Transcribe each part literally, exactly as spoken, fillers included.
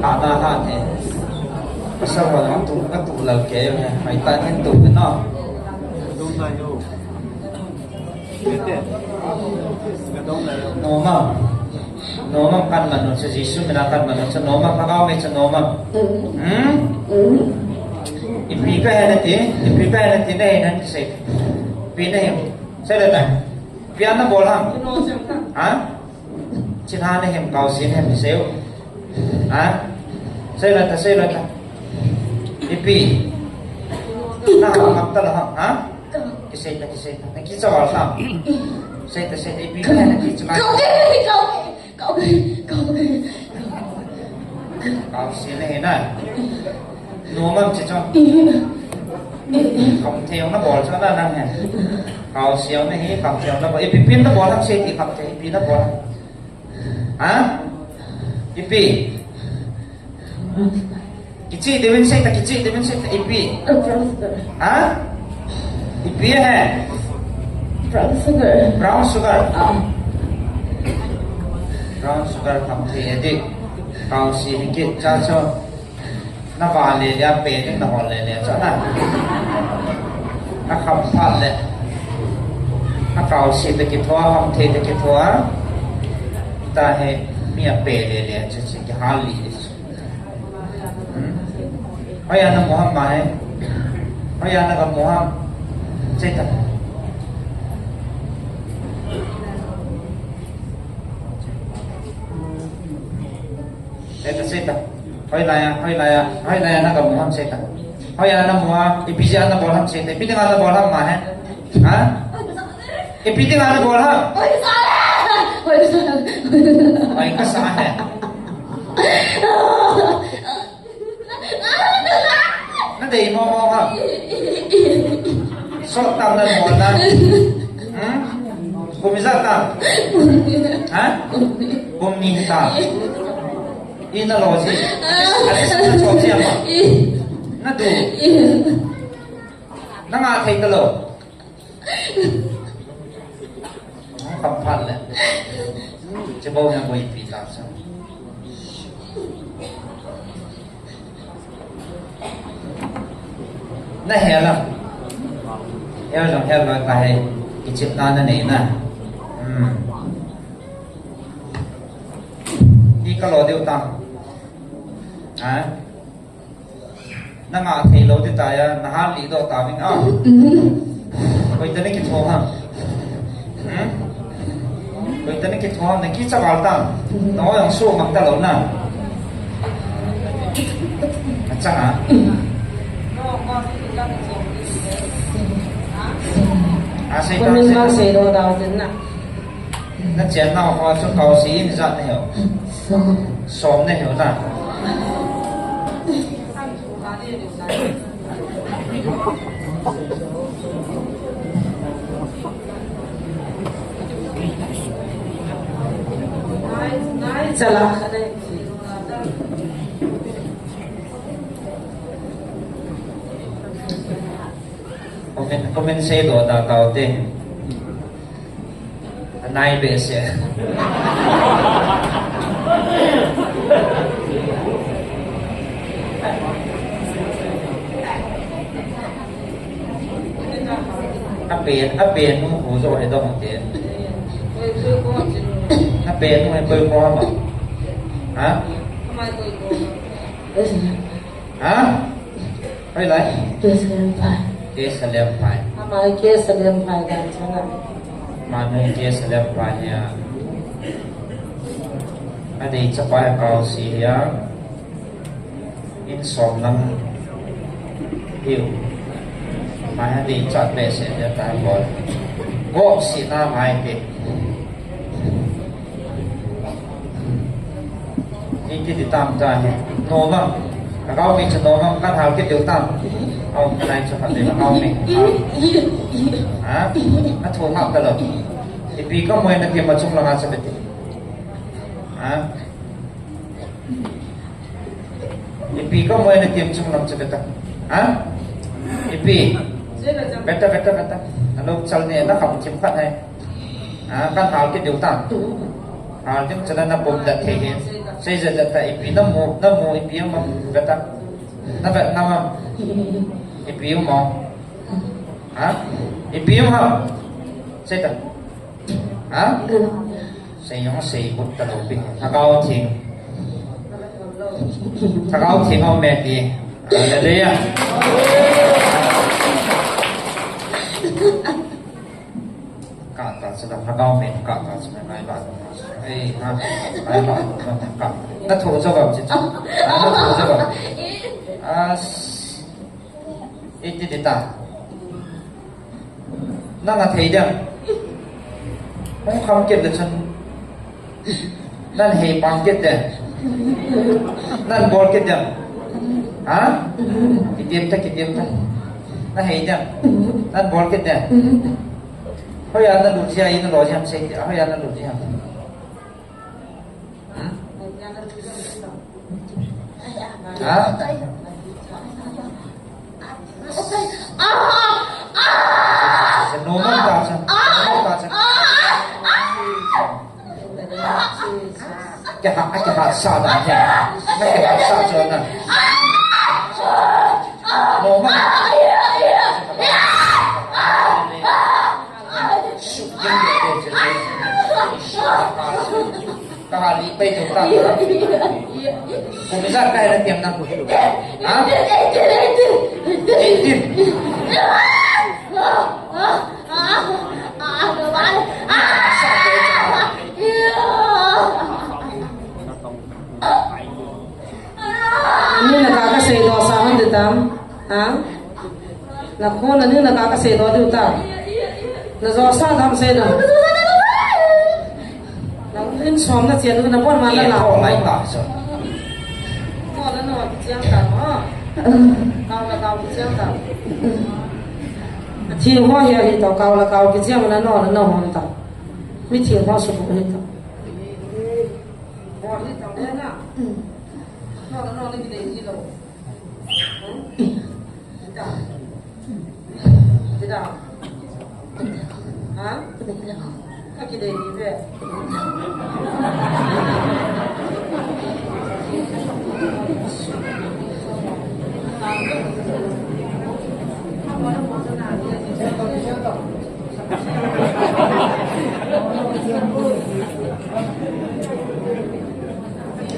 Hahna hat e. Pasal ho jong tu, atu lal kei e. Mai ta hin tu no. Noma. Noma kan man no, Jesu mina kan man no, Noma, Lhagao mi chu Noma. Hmm? Ipi kahe nati, ipi kahe nati, nahe nati sei. Ipi nahe. Sei le ta. Ipi ana bol ham? Ha? Chin ha nahem, Kaosi nahem sei u. Ha? Sei le ta, sei le ta. Ipi. Na ha ngam ta la ha? Ha? Kisei ta, kisei ta. Na kicha val ta. Sei ta, sei ta. Ipi kahe nati chu na. Kau ke, kau ke, kau ke, kau ke. Kaosi nahi na. Noma chi chu. Khamthei na bol chu na na he. Kaosi nahi, khamthei na bol. Ipi pi na bol ham sei ti, khamthei pi na bol. Ha? Ipi. Kichih diuvin sei ta, kichih diuvin sei ta, ipi. Brown sugar. Ha? Ipi ahi? Brown sugar. Brown sugar. Ah. Brown sugar khamthei ahi. Kaosi hi kicha chu. Na vale le, ape ding na hol le le chu na. Na kham phat le. Na Kaosi te kithoa, khamthei te kithoa. Tahi mi ape le le chu chu kihal li. Hmm? Hoiya namu ham ma he? Hoiya nagamu ham? Sei ta. Sei ta, sei ta. Hoilaiya, hoilaiya, hoilaiya nagamu ham sei ta. Hoiya namu ham, ipi jeh a nabol ham sei ta. Ipi dinga nabol ham ma he? Ha? Ipi dinga nabol ham? Hoi kasa he. Nadei momo ham? Sot tam na mo na. Hmm? Kum ijat tam? Ha? Kum ni tam? Ina lo ji. Ati sa na chot ji ama. Nadu. Nanga thei talou. Kham phat le. Che bou na boipi ta sa. Nahe la. Hel jong hel loi ta he. Kichepna nanei na. Hmm. Ti kalo diu ta. Ha? Nanga thei lou ti taiya, nahal lih doh tauvin a. Koi teni kitho ham? Hmm? Koi teni kitho ham? Nakicha val tam? Nangho jong so mang talou na. Achang a. Asei ta, asei ta. Nachennau ho chu Kaosi in ijat nahiu? Som. Som nahiu na. Chala khat e. Comment, comment seidoh ta taute. Anai behseh. Apen, apen nu khu jo he dong te. Apen nu he koi ko ma. Ha? Ha? Hoilai? K Salem Phai. K Salem Phai. Ama K Salem Phai dan chana. Ama nu K Salem Phai hi a. Adei chapa hi Kaosi hi a. In som lang hiu. Ama hi adei chat behseh dia ta bol. Gopsina mai te. Iti ti tam ta hi. Noma. Lhagao mi chu noma kan hal kit diu tam. Au, kanai chu khat le lhagao mi. Ha? Athu ngap talou. Ipi ka moi nati ma chung langa cha beti. Ha? Ipi ka moi na tiam chung lam chu beta. Ha? Ipi. Beta, beta, beta. Alo chal ne na kam chim khat hai. Ha, kan hal kit diu ta. Hal ding chana na bom da the he. Sei ja ja ta ipi na mu, na mu ipi ma beta. Na vet na ma. Ipi ma. Ha? Ipi ma. Sei ta. Ha? Sei jong sei but ta lou pi. Thagau Theng. Thagau Theng um e ti. Hallelujah. Ka ta sa da Thagau me ka ta sa me ngai ba. Ei ha. Ngai ba. Ka. Na tho jo ba chi. Na tho jo ba. As. Iti ti ta. Nang a thei dem. Hung kham kit le chun. Nan hei pang kit dem. Nan bol kit dem. Ha? Kitim ta, kitim ta. Na hei dem. Nan bol kit dem. Hoiya na lut jia, ina lo jia, sei ti. Hoiya na lut jia. Hmm? Ha? Numan ta cha. Numan ta cha. Kiha, kiha sa da ne. Kiha sa cha na. Numan. Kahali pai tu ta. Kum ijat kahi na tiam na. Ha? Eighteen. Ani na ka ka sei doh sa hon diu tam. Ha? Na khon ani na ka ka sei doh diu tam. Na jo sa tam sei na. Na in som na chian na bon ma na la. Ko la no ki chiang ta mo. Kau la kau ki chiang ta. Thi ho hi hi to kau la kau ki chiang na no na no hon ta. Mi thi ho su ko hi to. Ho hi to le na. No na no ni ki le ni lo.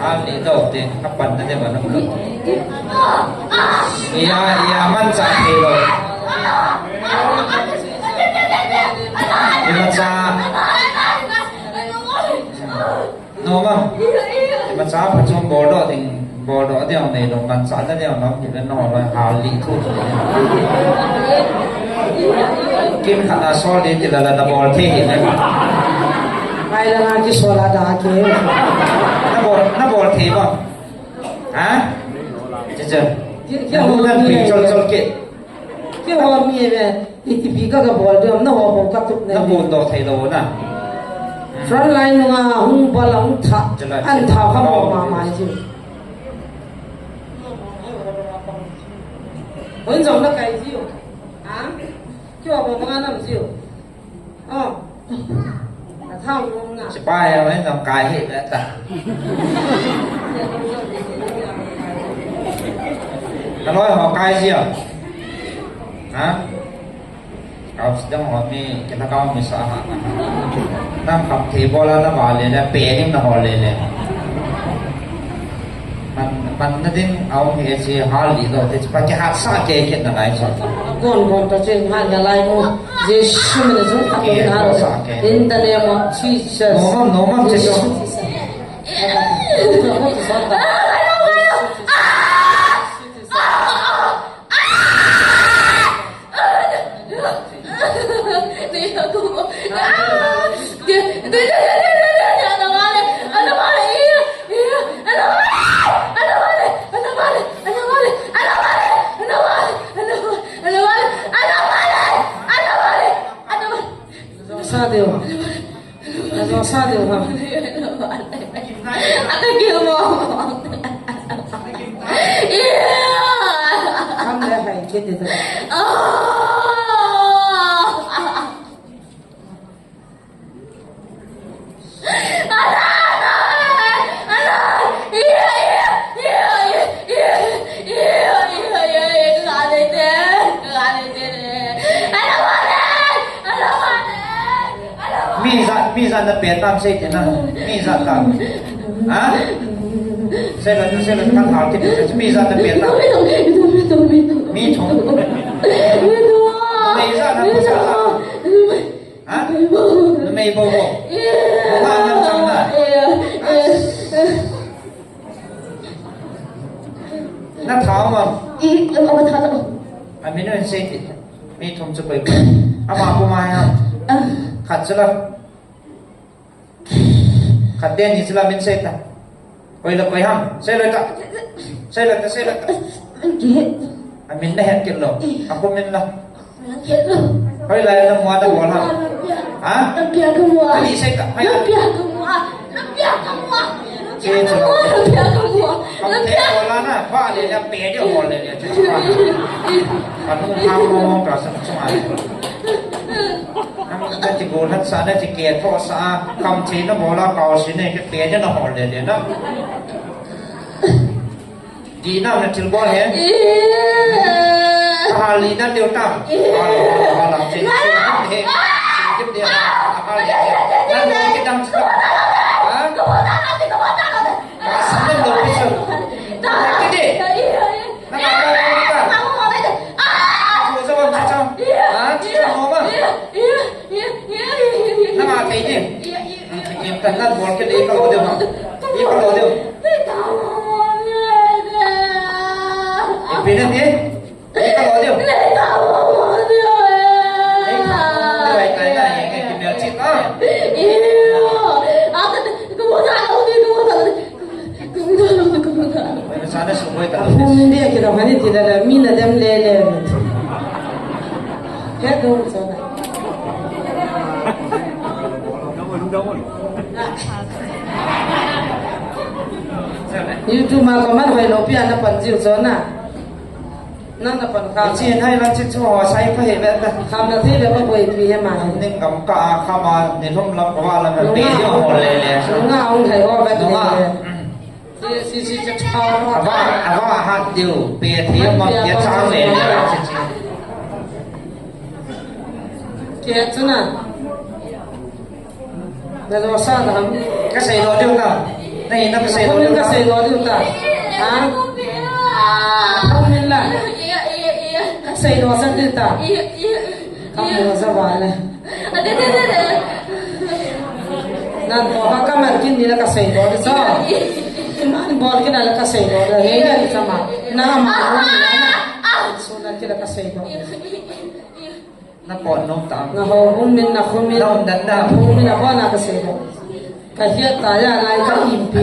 Hal lih lou te, apan na ding a na bulou. Iya, iya, manchah thei lou. Imacha. No ma. Imacha phachom bol doh ding, bol doh ding nei lou, manchah na ding nom hi le no lou, hal lih thu chu. Kin khat na sol ding ti la la na bol thei hi le. Mai la na ki sol a da ke. Na bol, na bol thei ba. Ha? Che che. Ki, ki na hol mi pi chol chol ke. Ki hol mi ve. Iti pi ka ka bol de na ho ko ka tup ne. Na bol doh thei lou na. Front line nunga hung bol hung tha. An tha ka bol ma ma ji. Hon jong na kai ji. Ha? Ki ho ko ma nam ji. Oh. Ka thang lung na. Sipai a mai nang kai hi le ta. Ka loi ho kai ji a. Ha? Kau sidang ho mi, kita kau mi sa ha. Nang kham thei bol a na ba le le, pe ning na ho le le. Man, man na ding au hi e chi hal lih lou, te chi pa ki hat sa ke ke na lai sa. Kon kon ta chi hat na lai mo. Jesu min a jong ta ko na. Ke ko sa ke. In the name of Jesus. No, no, no, Jesus. Sa deu. Sa deu ha. Kiti ta. Mi ijat, mi ijat na pe tam sei te na. Mi ijat tam. Ha? Sei la, sei la, kan hal kit. Mi ijat na pe tam. Mi thum. Mi ijat na pe tam. Ha? Numei bou bou. Bou ha nam chang na. Na tha um am? I, i, ama tha tha. Amin u hin sei ti. Mi thum chu koi koi. Ama pu ma ya. Ah. Khat chu la. Khat te ni chu la min sei ta. Koi la koi ham. Sei la ta. Sei la ta, sei la ta. Ki. Amin na het kit lou. Aku min la. Hoilai a na mu a na bol ham? Ha? Lampi a ka mu a. Ani sei ta. Lampi a ka mu a. Lampi a ka mu a. Che che. Lampi a ka mu a. Lampi a ka mu a. Lampi a ka mu a. Lampi a ka mu a. Lampi a ka mu a. Anu ham mo ka sa chunga. Ham ka ti go hat sa na ti ke tho sa kam che na bol a ka o si ne ke pe na hol le le na. Di nam na thil bol he. Ka hal li na deu tam. Hal, hal, hal, hal, chin, chin, he. Chin, chin, he. Hal, he. Na bol ke dam chu. Ha? Ka sa na bol ke chu. Bol ke de. Na ka bol ke ta. Chu sa bol chu sa. Ha? Chu sa bol ma. Na ka thei ni. Kim tan nan bol ke dei ka lo deu ma. Dei ka lo deu. Ipi na ni? Dei ka lo deu. Dei ka lo deu ai tai na ye ke kim ya chi ta. Oi, sa na su boi ta. Hum dia kira hani ti da da mi na dem le le. He do so na. YouTube ma comment hoi lou pi ana pan jiu cho na. Nang na pan kha. Chi nai la chi chu ho sai pha he ve ta. Kham na thei ve ma boi pi he ma he. Ning kam ka a kham a ni lum lam ko wa la ma pe yo ho le le. Nunga ong thei ho ve le. Ava, ava hat diu, pe thei ma pe chang le le. Ke chuna. Na lo sa ta ham. Ka sei lo diu ta. Nei na ka sei lo diu ta. Ka sei lo diu ta. Ha? Min la. Ka sei lo sa diu ta. Ka mo sa ba le. Nan to ha ka man kin ni la ka sei lo diu sa. Man bol kin la ka sei lo diu. Nei na sa ma. Na ma. Su na kin la ka sei lo. Na pot nom tam. Na ho hum min na khum min. Na um dan dan. Hum min na ho na ka sei lo. Ka hiat ta ya lai ka impi.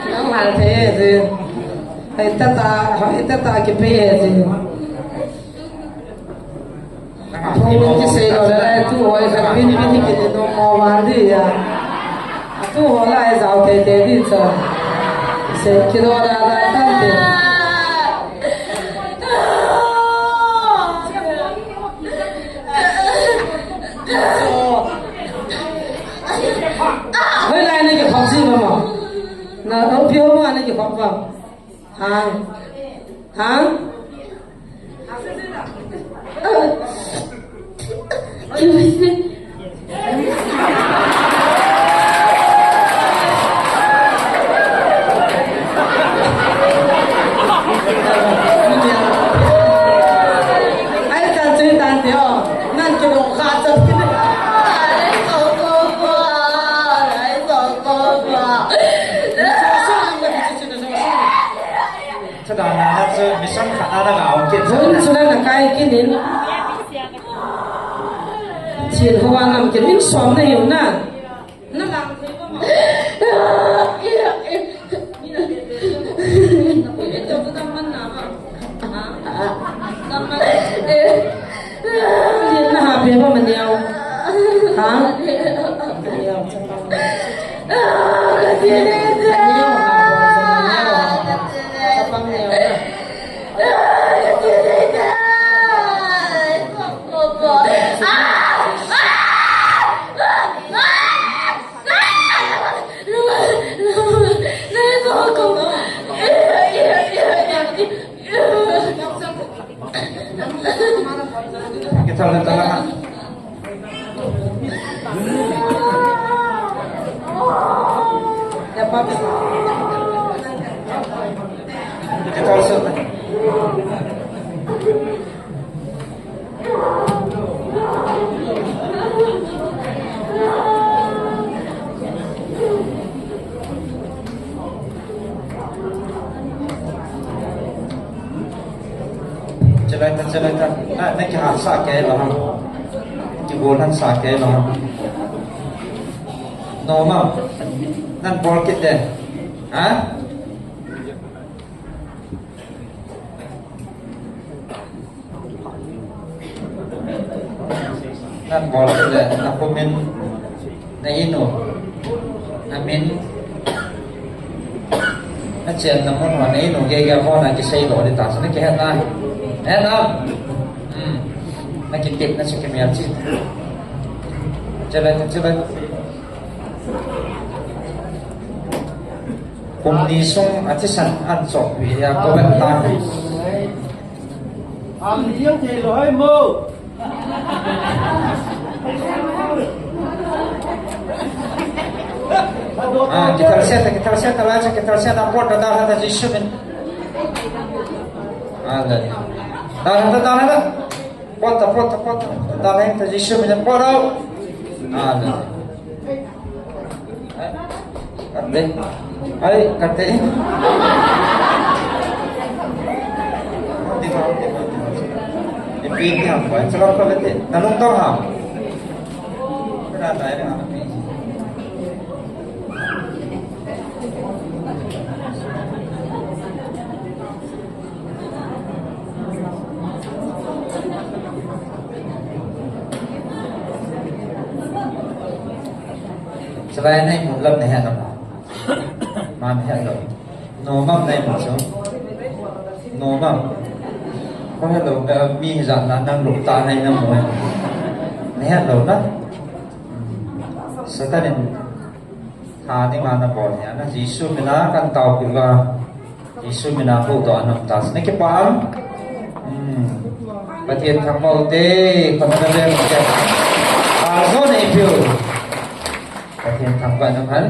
Nang hal thei e ji. Hei tata, hei tata kipe e ji. Phone kisei lo le lai tu hoi khat vin vin hi kiti nom mo van di ya. Tu ho lai jao te te di cha. Sei kilo da da tan te. Hoilai na kikhop ji ba mo? Na, o, pio mo na kikhop ba? Hang. Hang. Ai, tan chui tan te o. Nan kidong kha chat kin. Ai, so ko ko. Ai, so ko ko. Chadana na chu mission khat na ga ong kit. Hun chu na kai kin in. Chin ho wa ngam kin in som na hiu na. Na lang thei ba ma? Kita lang talaga. Kita lang. Chalai ta, chalai ta. Na, na kihat sah kei lou ham. Kibol han sah kei lou ham. Nom am. Nan bol kit de. Ha? Nan bol le, na kumin, na inu, na min, na chen na mun, na inu, gei gei mo na kisei lou di ta, sa na kihet na. Het na. Hmm. Na kitip na sa kimel chi. Chalai, chalai. Kum ni sung a thisan an chop pi a ko vet ta. Am ni jong thei lou hai mo. Ah, kithal set, kithal set, la cha kithal set, a pot da da da Jisu min. Ah, da. Da da da da. Pot ta, pot ta, pot ta. Da da da Jisu min pot out. Ah, da. Kate. Ai, kate. Ipi ni ham pai. Chalap ka kate. Nalung tong ham. Kena tai ni ham. Chalai nei mun lam nei het lou. Man het lou. Nom am nei mun chu. Nom am. Ko het lou, mi hijat na nang lum ta nei na mu. Nei het lou na. Satan in Tha ding a na bol hi a na Jesu mina kan taopeh uva. Jesu mina huhdoh a na um ta. Na kipah am? Hmm. Pathen thangvah u te, khonung na vel u te. A jo nei piu. Pathen thangvah na um hen.